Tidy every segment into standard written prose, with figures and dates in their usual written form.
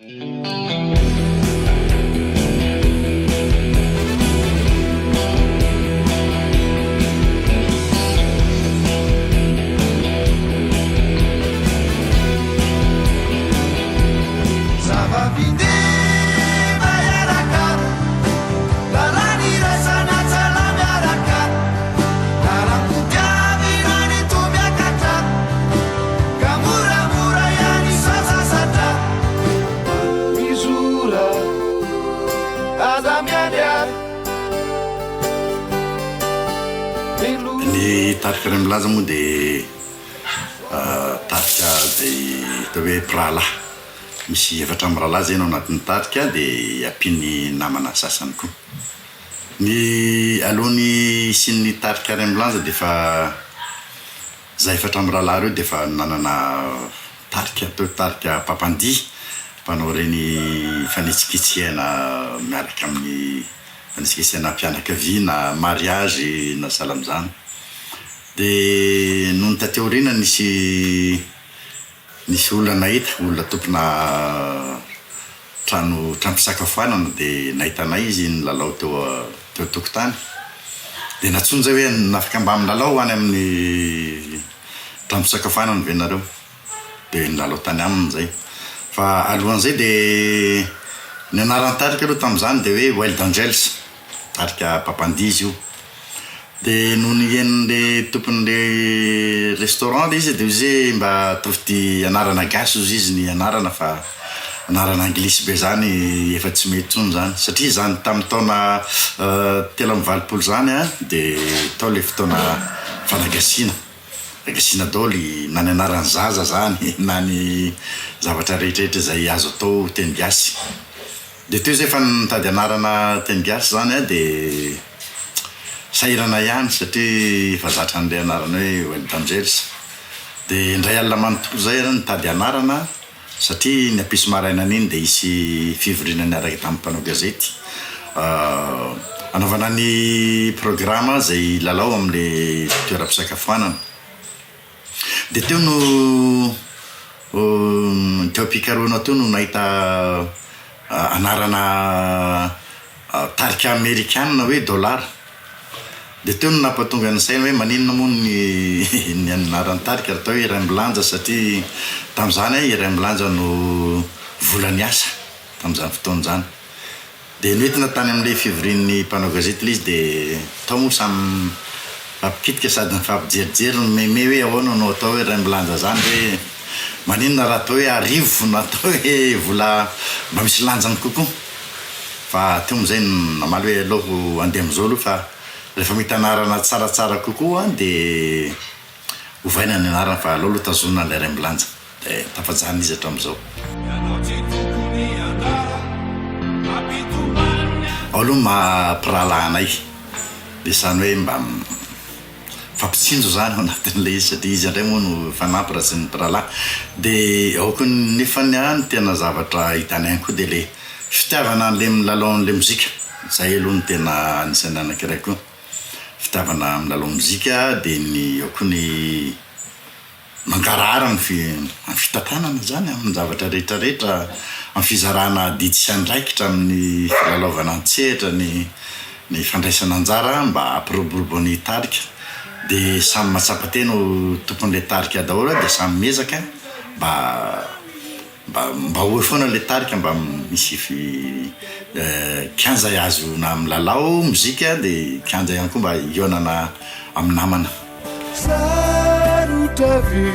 Ny tarika Ray Milaza moa dia tarika izay atao hoe mpirahalahy. Misy efatra mirahalahy izay no anatin'ny tarika dia ampian'ny namana sasany koa. Ny alohan'ny hisian'ny tarika Ray Milanja dia efa izahay efatra mirahalahy ireo dia efa nanana tarika atao hoe tarika mpampandihy, mpanao ireny fanetsiketsehana miaraka amin'ny fanetsiketsehana fianakaviana, mariage na sahala amin'izany. Dia nony taty aoriana nisy Nisy olona nahita, olona tompona trano trano fisakafoanana dia nahita anay izy nilalao teo teo an-tokotany. Dia nantsoiny izay hoe afaka mba milalao any amin'ny trano fisakafoanana ve nareo? Dia nilalao tany aminy izay. Fa alohan'izay dia ny anaran'ny tarika aloha tamin'izany dia hoe Wild Angels. Tarika mpampandihy izy io. Dia nony henon'le tompon'le restaurant le izy dia hoy izy hoe mba ataovy ity anarana gasy hozy izy ny anarana fa anarana anglisy be zany efa tsy mety intsony zany. Satria izany tamin'ny taona 83 izany an, dia tao le fotoana fanagasiana, nagasiana daholo na ny anaran'ny zaza zany na ny zavatra rehetrarehetra izay azo atao teny gasy. Dia teo izay fa nitady anarana teny gasy izany aho dia sahirana ihany satria efa zatra an'ilay anarana hoe Wild Angels. Dia indray alina manontolo izay aho nitady anarana satria ny ampitso marainan'iny dia hisy fivoriana niaraka tamin'ny mpanao gazety hanaovana ny programa izay hilalao amin'ilay toeram-pisakafoanana. Dia teo no teo am-pikarohana teo no nahita anarana tarika amerikana hoe Dollar. Dia teo no nampatonga ny saina hoe maninona moa ny ny anaran'ny tarika raha atao hoe Iraimbilanja satria tamin'izany Iraimbilanja no vola niasa tamin'izany fotoana izany. Dia noentina tany amin'ilay fivorian'ny mpanao gazety ilay izy dia tao moa samy mifampikitika sady nifampijerijery nimeme hoe ahoana no atao hoe Iraimbilanja zany ve maninona raha atao hoe arivo na atao hoe vola mba misy lanjany kokoa fa teo amin'izay namaly hoe aleo handeha amin'izao aloha fa rehefa mahita anarana tsaratsara kokoa dia ovaina ny anarana fa aleo aloha tazonina ilay Iraimbilanja. Dia tafajanona izy hatramin'izao. Ao aloha ny maha mpirahalahy anay, dia izany hoe mba mifampitsinjo izany ao anatin'ilay izy satria izy indray moa no mifanampy raha tsy ny mpirahalahy. Dia ao koa nefany an, ny tena zavatra hitanay ihany koa dia ilay fitiavana an'ilay milalao an'ilay mozika, izay aloha no tena anisan'ny anankiray koa, fitiavana milalao mozika dia ny ao koa ny. Mangarahara ny fitantanana izany amin'ny zavatra rehetra rehetra, amin'ny fizarana adidy sy andraikitra, amin'ny filalaovana an-tsehatra, ny ny fandraisana anjara mba hampiroborobo ny tarika. Dia samy mahatsapa tena ho tompon'ilay tarika daholo dia samy miezaka mba Mba mba ho eo foana ilay tarika mba misy kianja ahazoana milalao mozika dia kianja ihany koa mba hihaonana amin'ny namana. Sarotra ve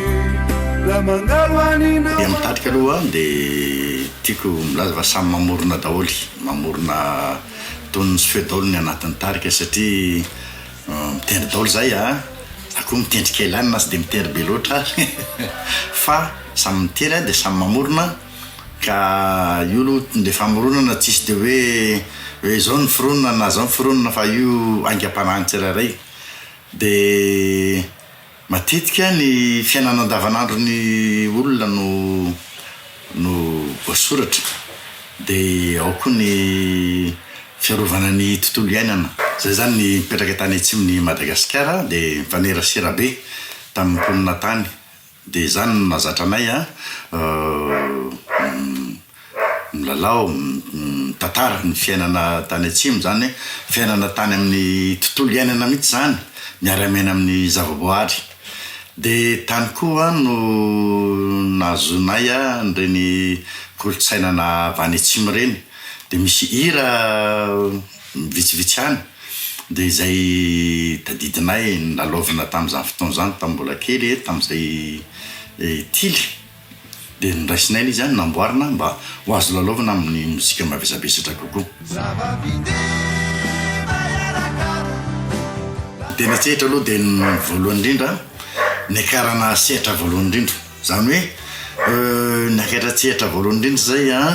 raha mandalo any Ny amin'ny tarika aloha dia tiako milaza fa samy mamorona daholo, mamorona tonony sy feo daholo ny anatin'ny tarika satria Mitendry daholo zay a! Za koa mitendry kely ihany na tsy de mitendry be loatra ary fa samy mitendry a de samy mamorona ka io aloha le famoronana tsisy de hoe hoe zao ny foronina na zao ny foronina fa io aingam-panahin'ny tsirairay de Matetika ny fiainana andavanandron'ny olona no no voasoratra, dia ao koa ny fiarovana ny tontolo iainana. Izay izany ny nipetraka tany atsimon'i Madagasikara dia nifanerasera be tamin'ny mponina tany, dia izany no nahazatra anay an. Milalao, mitantara ny fiainana tany atsimo izany, fiainana tany amin'ny tontolo iainana mihitsy izany, miara-miaina amin'ny zavaboahary. Dia tany koa no nahazoanay an'ireny kolontsaina avy any atsimo ireny. Dia misy hira vitsivitsy ihany dia izay tadidinay nilalaovina tamin'izany fotoana izany tamin'ny mbola kely, tamin'izay tily. Dia noraisinay ilay izy an, namboarina mba ho azo lalaovina amin'ny mozika mavesabesatra kokoa. Teny an-tsehatra aloha dia ny voalohany indrindra, niakarana sehatra voalohany indrindra. Izany hoe niakatra an-tsehatra voalohany indrindra izay an,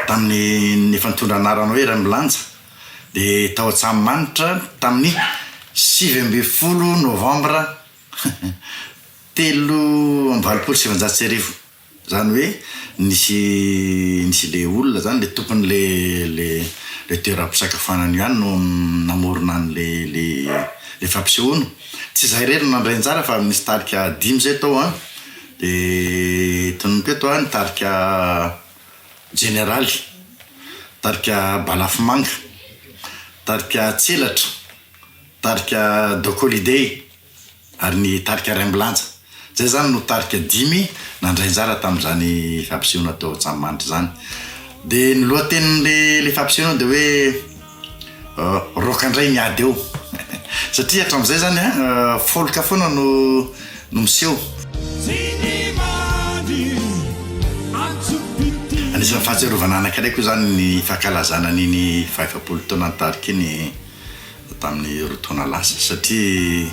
tamin'ny efa nitondra anarana hoe Raimbilanja, dia tao Antsahamanitra tamin'ny 19 novambra 1983, izany hoe nisy nisy le olona zany le tompon'le le le toeram-pisakafoanana io ihany no namorona an'le le le fampisehoana, tsy izahay irery no nandray anjara fa nisy tarika dimy zay tao an, de tononiko eto an, ny tarika Jeneraly, tarika Balafomanga, tarika Tselatra, tarika Doc Holiday. ary ny tarika Raimbilanja. Izay izany no tarika dimy nandray anjara tamin'izany fampisehoana tao Antsahamanitra izany. Dia ny lohatenin'ilay ilay fampisehoana dia hoe Rock indray ny ady eo. Satria hatramin'izay izany an, folk foana no no miseho. Anisan'ny fahatsiarovana anankiray koa izany ny fankalazana an'iny faha-efapolo taonan'ny tarika iny. tamin'ny roa taona lasa satria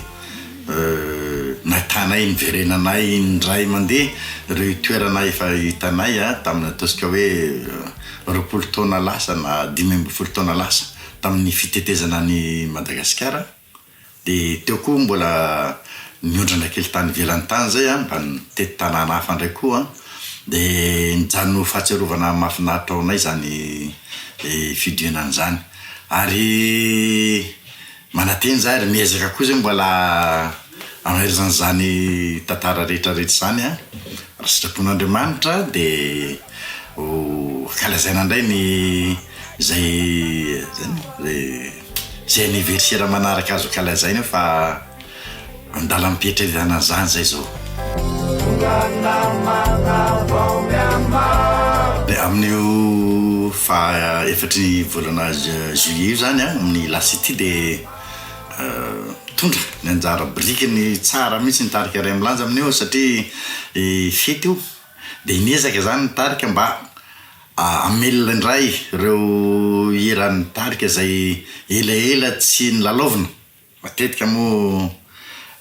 nahitanay niverenanay indray mandeha ireo toerana efa hitanay tamin'ny ataontsika hoe 20 taona lasa na 15 taona lasa tamin'ny fitetezana an'i Madagasikara dia teo koa mbola niondrana kely tany ivelany tany izay mba nitety tanàna hafa indray koa dia nijanona ho fahatsiarovana mahafinaritra ho anay izany fidinana izany. Ary manantena izahay ary miezaka koa izay mbola hamerina an'izany tantara rehetra rehetra izany an! Raha sitrapon'Andriamanitra dia ho ankalazaina indray ny izay izay anniversaire manaraka azo ankalazaina eo fa Andalam-pietretana an'izany izay izao. Dia amin'io faha efatry ny volana juillet io izany an, amin'ny La City dia mitondra ny anjara birikiny tsara mihitsy ny tarika Ray Milanja amin'io satria fety io. Dia niezaka izany ny tarika mba hamelona indray ireo hiran'ny tarika izay elaela tsy nilalaovina. Matetika moa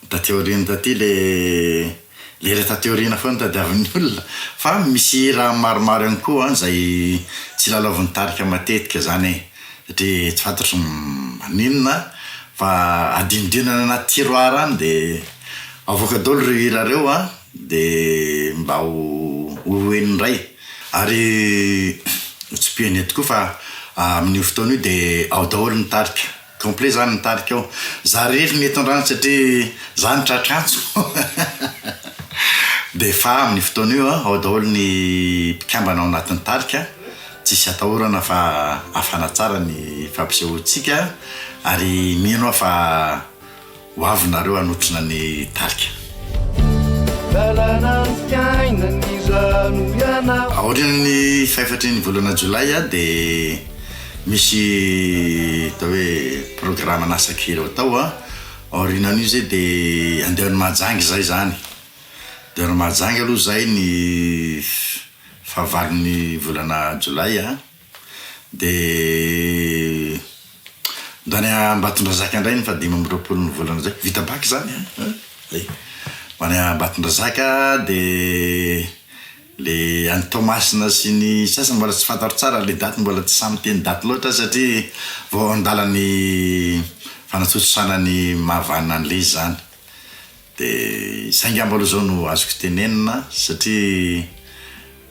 taty aoriana taty le lera taty aoriana foana tadiavin'ny olona fa misy hira maromaro ihany koa izay tsy lalaovin'ny tarika matetika zany e, satria tsy fantatro maninona fa adinodino any anaty tiroir any de avoaka daholo ireo hira ireo an de mba ho ho heno indray ary ho tsipihana eto koa fa amin'io fotoana io de ao daholo ny tarika. Complet zany ny tarika ao. Za rery no eto androany satria za no tratra antso. De fa amin'io fotoana io ao daholo ny mpikambana ao anatin'ny tarika, tsisy atahorana fa hafana tsara ny fampisehoantsika ary mino aho fa Ho avy nareo hanotrona ny tarika. Aorian'ny fahefatry ny volana jolay dia misy atao hoe programan'asa kely atao. Aorianan'io izay dia andeha any Mahajanga izay izany. Andeha any Mahajanga aloha izay ny fahavalon'ny volana jolay. Dia ndany Ambatondrazaka indray ny faha 25 ny volana izay, vita bac izany an! Zay. Ho any Ambatondrazaka dia le any Toamasina sy ny sasany mbola tsy fantatro tsara le daty, mbola tsy sahy miteny daty loatra aho satria vao an-dalan'ny fanatontosana ny mahavanona an'ilay izy izany. Dia izay angamba aloha izao no azoko tenenina satria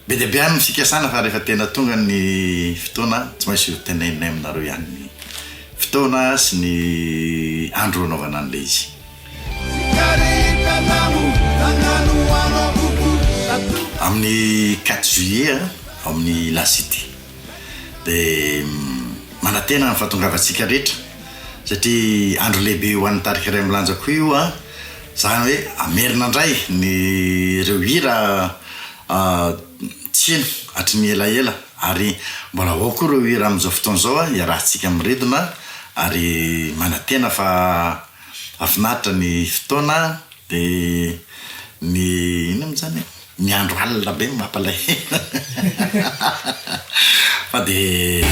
be dia be ihany ny fikasana fa rehefa tena tonga ny fotoana tsy maintsy ho teneninay aminareo ihany ny fotoana sy ny andro hanaovana an'ilay izy. Amin'ny quatre juillet. ao amin'ny La City. Dia manantena ny fahatongavantsika rehetra satria andro lehibe ho an'ny tarika Iraimbilanja koa io an, izany hoe hamerina indray ny ireo hira tsy heno hatry ny elaela ary mbola ao koa ireo hira amin'izao fotoana izao an, iarahantsika miredona ary manantena fa hahafinaritra ny fotoana dia ny inona moa izany e? Ny andro alina be no mampalahelo fa dia.